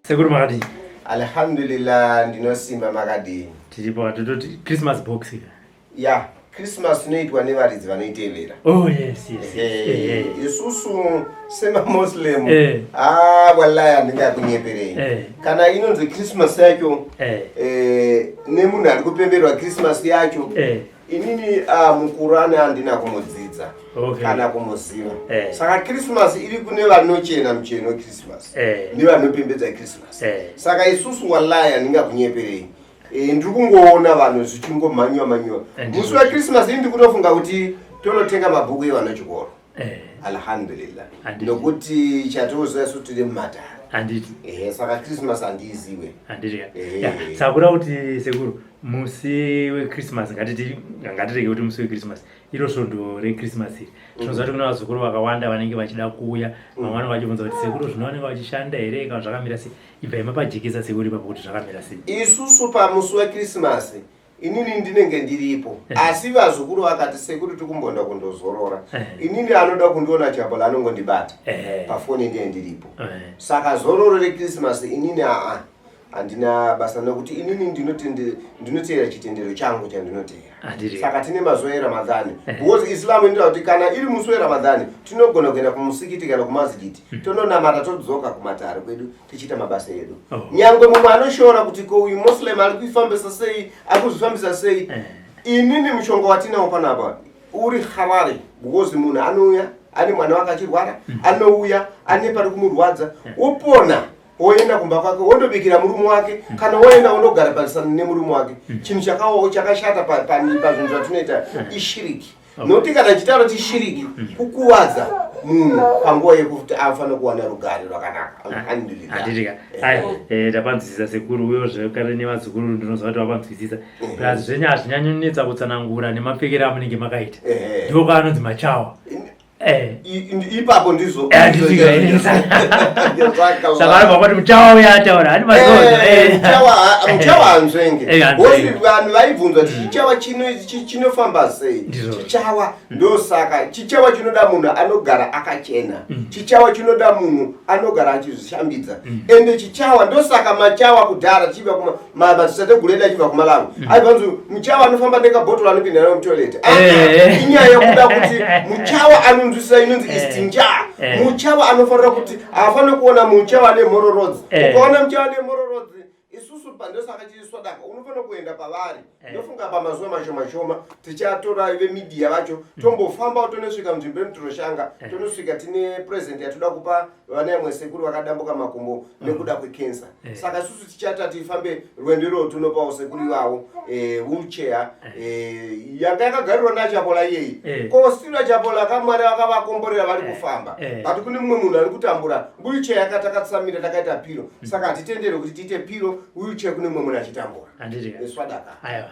Sekuru, makadii? Alhamdulillah, ndinosimba. Makadii? Tiripo. Tototi Christmas box. Ya, Christmas inoitwa nevaridzi vanoitevera. Oh yes. Isusu semaMuslim, ah, wallahi, handingakunyeperei. Kana inonzi Christmas yacho, nemunhu ari kupemberwa Christmas yacho, inini muKurani handina kumudzidza kana kumuziva. Saka Christmas iri kune vanochena mucheno Christmas nevanopembedza Christmas. Saka isusu, wallahi, handingakunyeperei. Ndiri kungoona vanhu zvichingomhanyiwa manyiwa musi weChristmas. Ini ndikutofunga kuti tonotenga mabhuku evana chikoro. Alhamdulillah. Nokuti chatoziva isu tiri mumatare. Ehe, saka Christmas handiiziwe. Handiti? Ya, saka kuda kuti sekuru, musi weChristmas, ngatiti, ngatirege kuti musi weChristmas, iro svondo reChristmas iri, tinoziva kuti kuna vazukuru vakawanda vanenge vachida kuuya. Vamwe vanenge vachibvunza kuti, "Sekuru, zvino vanenge vachishanda here kana zvakamira sei?" Ibvai mapajekesa, sekuru, ipapo kuti zvakamira sei. Isusu pamusi weChristmas inini ndinenge ndiripo, asi vazukuru vakati, "Sekuru, tikumbonda kundozorora," inini anoda kundiona Chapola anongondibata pafoni, ndiye ndiripo. Saka zororo reChristmas inini aa handina basa, nokuti inini ndinotevera chitendero changu chandinotevera. Saka tine mazuva eRamadhani, because Islam inoita kuti kana iri musi weRamadhani tinogona kuenda kumusikiti kana kumazikiti, tononamata, todzoka kumatare kwedu tichiita mabasa edu. Nyangwe mumwe anoshora kuti, "Ko uyu Muslim ari kuifambisa sei, ari kuzvifambisa sei?" Inini mushonga watinawo panapa uri halali, because munhu anouya ane mwana wake achirwara, anouya ane pari kumurwadza, wopona, woenda kumba kwake, wondobikira murume wake, kana woenda wondogara parisana nemurume wake. Chinhu chakawo chakashata pazvinhu zvatinoita ishiriki, nokuti kana chitaura kuti shiriki, kukuwadza munhu panguva yekuti afanira kuwana rugare rwakanaka. Alhamdulillah. Handitika? Ai, tapanzwisisa, sekuru. Uyo zvekare nevazukuru ndinoziva kuti vapanzwisisa. Plus zvenyu hazvinyanyonetsa kutsanangura nemapfekero amunenge makaita. Ndiko kwaanonzi machawa. Ipapo ndizvo. Handitika? Saka vanobva kuti muchawa uya ataura hani mazozo. Muchawa hanzvenge. Hanzvenge. Because vanhu vaibvunzwa kuti chichawa chinofamba sei. Chichawa, ndosaka chichawa chinoda munhu anogara akachena. Chichawa chinoda munhu anogara achizvishambidza. Ende chichawa, ndosaka machawa kudhara tichibva madzitateguru edu achibva kuMalawi, aibvanzi muchawa anofamba nekabhotoro anopinda nayo mutoilet. Inyaya yekuda kuti muchawa anonzwisisa inonzi istinja. Muchawa anofanira kuti haafaniri kuona muchawa nemhororodzi. Ukaona muchawa nemhororodzi, isusu pandosaka chiri swadaka, unofanira kuenda pavari. Ndofunga pamazuva mashoma shoma tichatora vemedia vacho, tombofamba, tonosvika munzvimbo yeMutoroshange. Tonosvika tine present yatoda kupa vana vamwe sekuru vakadambuka makumbo nekuda kwecancer. Saka isusu tichata tifambe rwendo irwo, tonopawo sekuru ivavo wheelchair yanga yakagarirwa naChapola iyeyi. Ko still Chapola kaMwari akavakomborera, vari kufamba. But kune mumwe munhu ari kutambura, wheelchair yakatakatsamira takaita pillow. Saka hatitenderwe kuti tiite pillow wheelchair kune mumwe munhu achitambura. Handitika? Eswadaka. Aiwa.